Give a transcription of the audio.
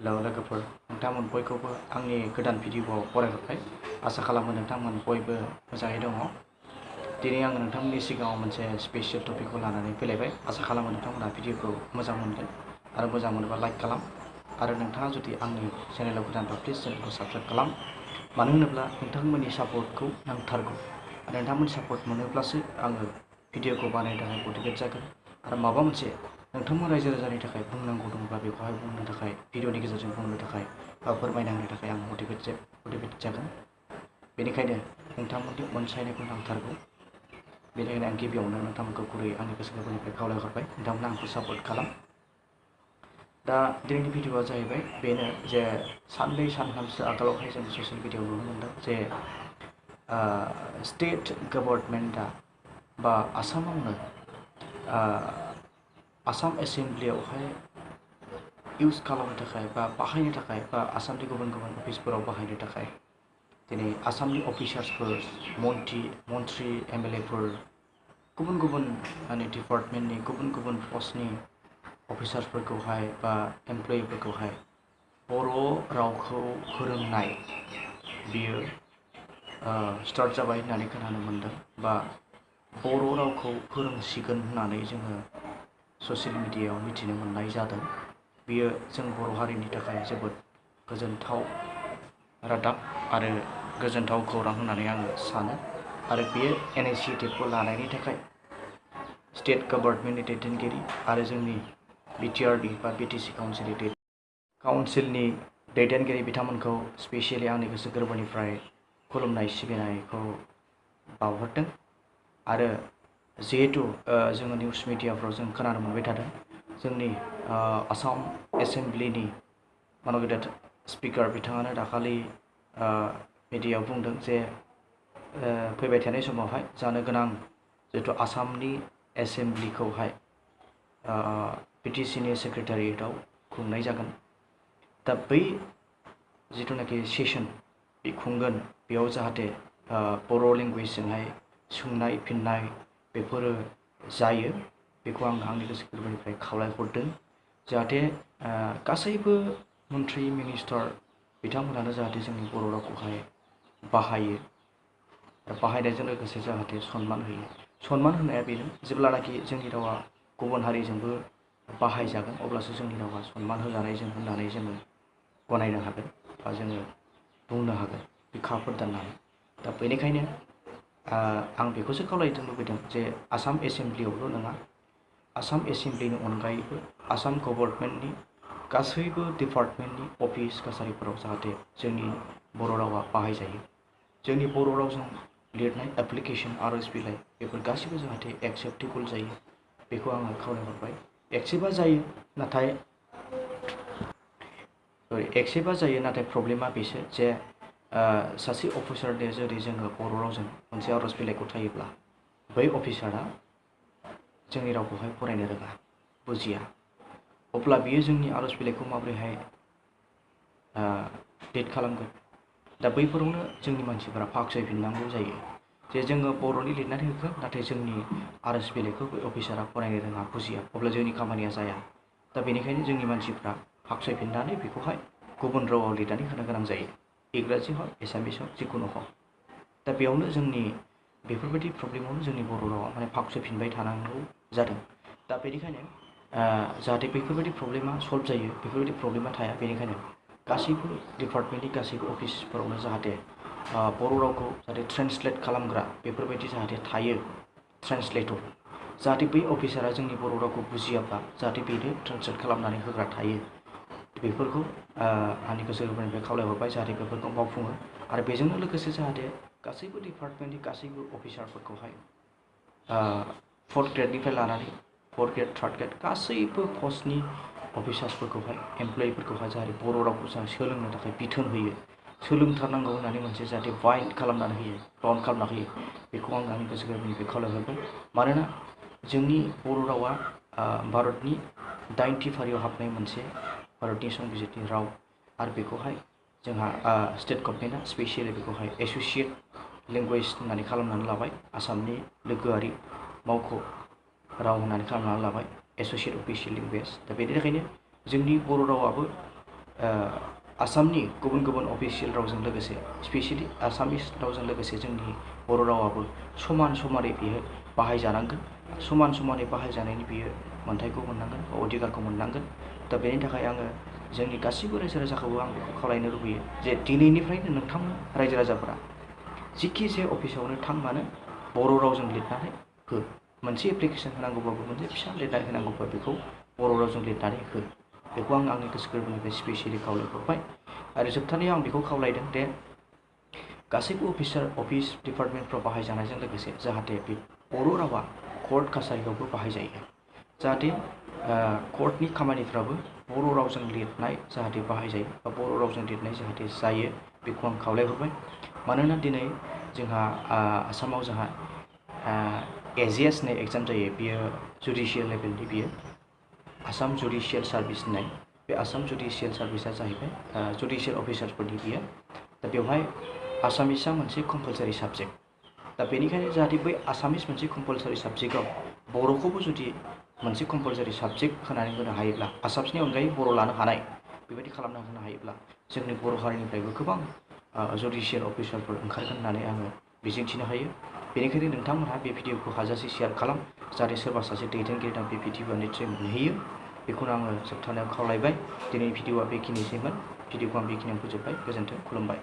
लोगोफोर नोंथांमोन बयखौबो आंनि गोदान भिडिअआव बरायहरबाय। आसा खालामो नोंथांमोन बयबो मोजाङै दङ। दिनै आङो नोंथांमोननि सिगाङाव मोनसे स्पेशियेल टपिकखौ लानानै फैलायबाय। आसा खालामो नोंथांमोना भिडिअखौ मोजां मोनगोन आरो मोजां मोनोबा लाइक खालाम आरो नोंथाङा जुदि आंनि चेनेलाव गोदानबा प्लिज चेनेलखौ साबस्क्राइब खालाम। मानो होनोब्ला नोंथांमोननि सापर्टखौ नांथारगौ आरो नोंथांमोननि सापर्ट मोनोब्लासो आङो भिडिअखौ बानायनो थाखाय मटिभेट जागोन आरो माबा मोनसे नोंथांमोन रायजो राजानि थाखाय बुंनांगौ दंब्ला बेखौहाय बुंनो थाखाय भिडिअनि गेजेरजों बुंनो थाखाय फोरमायना होनो थाखाय आं मटिभेट जागोन। बेनिखायनो नोंथांमोननि अनसायनायखौ नांथारगौ। बेनिखायनो आं गिबियावनो नोंथांमोनखौ गुरै आंनि गोसो गोरबोनिफ्राय खावलायहरबाय नोंथांमोना आंखौ सापर्ट खालाम। दा दिनैनि भिडिअआ जाहैबाय बेनो जे साननै सानथामसो आगोलावहाय जों ससियेल मिडियाआव नुनो मोनदों जे स्टेट गभर्नमेन्टआ बा आसामावनो आसाम एसेमब्लियावहाय इउज खालामनो थाखाय बा बाहायनो थाखाय बा आसामनि गुबुन गुबुन अफिसफोराव बाहायनो थाखाय दिनै आसामनि अफिसार्सफोर मन्त्रि एमएलएफोर गुबुन गुबुन डिपार्टमेन्टनि गुबुन गुबुन पस्टनि अफिसार्सफोरखौहाय बा एमप्लयिफोरखौहाय बर' रावखौ फोरोंनाय बियो स्टार्ट जाबाय होननानै खोनानो मोनदों बा बर' रावखौ फोरोंसिगोन होननानै जोङो ससियेल मिडियायाव मिथिनो मोननाय जादों। बियो जों बर' हारिनि थाखाय जोबोद गोजोनथाव रादाब आरो गोजोनथाव खौरां होननानै आङो सानो आरो बेयो इनिशिएटिभखौ लानायनि थाखाय स्टेट गभर्नमेन्टनि दैदेनगिरि आरो जोंनि बिटिआरनि बा बिटिसि काउन्सिलनि दैदेनगिरि बिथांमोनखौ स्पेसियेलि आंनि गोसो गोरबोनिफ्राय खुलुमनाय सिबिनायखौ बावहरदों। आरो जिहेतु जोङो निउस मिडियाफ्राव जों खोनानो मोनबाय थादों जोंनि आसाम एसेमब्लिनि मानगेदेर स्पिकार बिथाङानो दाखालि मिडियायाव बुंदों जे फैबाय थानाय समावहाय जानो गोनां जिहेतु आसामनि एसेमब्लिखौहाय बिटिसिनि सेक्रेटारियेटआव खुंनाय जागोन। दा बै जिथुनाखि सेसन बे खुंगोन बेयाव जाहाथे बर' लेंगुवेजजोंहाय सोंनाय फिननाय बेफोरो जायो बेखौ आं आंनि गोसो गोरबोनिफ्राय खावलायहरदों। जाहाथे गासैबो मन्त्रि मिनिस्टार बिथांमोनानो जाहाथे जोंनि बर' रावखौहाय बाहायो आरो बाहायनायजों लोगोसे जाहाथे सनमान होयो। सनमान होनाया बेनो जेब्लानाखि जोंनि रावा गुबुन हारिजोंबो बाहायजागोन अब्लासो जोंनि रावा सनमान होजानायजों होननानै जोङो गनायनो हागोन बा जोङो बुंनो हागोन बिखाफोर दाननानै। दा बेनिखायनो आं बेखौसो खावलायनो लुबैदों जे आसाम एसेमब्लियावल' नङा आसाम एसेमब्लिनि अनगायैबो आसाम गभर्नमेन्टनि गासैबो डिपार्टमेन्टनि अफिस कासारिफोराव जाहाथे जोंनि बर' रावा बाहायजायो। जोंनि बर' रावजों लिरनाय एप्लिकेसन आर'ज बिलाइ बेफोर गासैबो जाहाथे एक्सेप्टेबल जायो बेखौ आङो खावलायहरबाय। एक्सेप्टआ जायो नाथाय प्रब्लेमा बेसो जे सासे अफिसारनि जुदि जोङो बर' रावजों मोनसे आर'ज बिलाइखौ थायोब्ला बै अफिसारा जोंनि रावखौहाय फरायनो रोङा बुजिया अब्ला बियो जोंनि आर'ज बिलाइखौ माबोरैहाय लिड खालामगोन। दा बैफोरावनो जोंनि मानसिफोरा फावसायफिननांगौ जायो जे जोङो बर'नि लिरनानै होगोन नाथाय जोंनि आर'ज बिलाइखौ बै अफिसारा फरायनो रोङा बुजिया अब्ला जोंनि खामानिया जाया। दा बेनिखायनो जोंनि मानसिफ्रा फावसायफिननानै बेखौहाय गुबुन रावाव लिरनानै होनो गोनां जायो इंराजि हक एसामिस हक जिखुनु हक। दा बेयावनो जोंनि बेफोरबायदि प्रब्लेमावनो जोंनि बर' रावा माने फावसायफिनबाय थानांगौ जादों। दा बेनिखायनो जाहाथे बेफोरबायदि प्रब्लेमा सल्भ जायो बेफोरबायदि प्रब्लेमा थाया बेनिखायनो गासैबो डिपार्टमेन्टनि गासैबो अफिसफोरावनो जाहाथे बर' रावखौ जाहाथे ट्रेन्सलेट खालामग्रा बेफोरबायदि जाहाथे थायो ट्रेन्सलेटर जाहाथे बै अफिसारा जोंनि बर' रावखौ बुजियाब्ला जाहाथे बेनो ट्रेन्सलेट खालामनानै होग्रा थायो। बेफोरखौ आंनि गोसो गोरबोनिफ्राय खावलायहरबाय जाहाथे बेफोरखौ मावफुङो आरो बेजोंनो लोगोसे जाहाथे गासैबो डिपार्टमेन्टनि गासैबो अफिसारफोरखौहाय 4th ग्रेडनिफ्राय लानानै 4th ग्रेड 3rd ग्रेड गासैबो पस्टनि अफिसार्सफोरखौहाय एमप्लयिफोरखौहाय जाहाथे बर' रावखौ सोलोंनो थाखाय बिथोन होयो सोलोंथारनांगौ होननानै मोनसे जाहाथे बाइन्ड खालामनानै होयो बाउन्ड खालामना होयो बेखौ आं आंनि गोसो गोरबोनिफ्राय खावलायहरबाय। मानोना जोंनि बर' रावा भारतनि 9थि फारियाव हाबनाय मोनसे भारतनि संबिजितनि राव आरो बेखौहाय जोंहा स्टेट गभर्नमेन्टआ स्पेसियेलि बेखौहाय एस'सियेट लेंगुवेज होननानै खालामनानै लाबाय आसामनि लोगोआरि मावख' राव होननानै खालामनानै लाबाय एस'सियेट अफिसियेल लेंगुवेज। दा बेनि थाखायनो जोंनि बर' रावाबो आसामनि गुबुन गुबुन अफिसियेल रावजों लोगोसे स्पेशेलि आसामिस रावजों लोगोसे जोंनि बर' रावाबो समान समानै बियो बाहायजानांगोन। समान समानै बाहायजानायनि बियो मोन्थायखौ मोननांगोन, अधिकारखौ मोननांगोन। दा बेनि थाखाय आङो जोंनि गासिबो रायजो राजाखौबो आं बेखौ खावलायनो लुबैयो जे दिनैनिफ्रायनो नोंथांमोन रायजो राजाफोरा जिखि जाया अफिसावनो थां मानो बर' रावजों लिरनानै हो। मोनसे एप्लिकेसन होनांगौबाबो, मोनसे फिसा लिरनानै होनांगौबा बेखौ बर' रावजों लिरनानै हो। बेखौ आं आंनि गोसो गोरबोनिफ्राय स्पेसियेलि खावलायहरबाय। आरो जोबथारनायाव आं बेखौ खावलायदों दे गासैबो अफिस डिपार्टमेन्टफ्राव बाहायजानायजों लोगोसे जाहाथे बे बर' रावा कर्ट कासारियावबो बाहायजायो। जाहाथे कर्टनि खामानिफ्राबो बर' रावजों लिरनाय जाहाथे बाहायजायो बा बर' रावजों लिरनाय जाहाथे जायो, बेखौ आं खावलायहरबाय। मानोना दिनै जोंहा आसामाव जोंहा एजिएस होननाय एग्जाम जायो। बियो जुडिशियेल लेभेलनि, बियो आसाम जुडिशियेल सार्भिस होननाय। बे आसाम जुडिशियेल सार्भिसा जाहैबाय जुडिशियेल अफिसारफोरनि बियो। दा बेवहाय आसामिसआ मोनसे कम्पालसारि साबजेक्ट। दा बेनिखायनो जाहाथे बै आसामिस मोनसे कम्पालसारि साबजेक्टआव बर'खौबो जुदि मोनसे कम्पालसारि साबजेक्ट होनानै होनो हायोब्ला, आसामिसनि अनगायै बर' लानो हानाय बेबायदि खालामना होनो हायोब्ला जोंनि बर' हारिनिफ्रायबो गोबां जुडिशियेल अफिसारफोर ओंखारगोन होननानै आङो मिजिंथिनो हायो। बेनिखायनो नोंथांमोनहा बे भिडिअखौ हाजासे शेयार खालाम, जाहाथे सोरबा सासे दैदेनगिरिनाव बे भिडिअआ निस्सय मोनहैयो। बेखौनो आङो जोबथारनायाव खावलायबाय। दिनैनि भिडिअआ बेखिनिसैमोन। भिडिअखौ आं बेखिनियाव फोजोबबाय। गोजोन्थों, खुलुमबाय।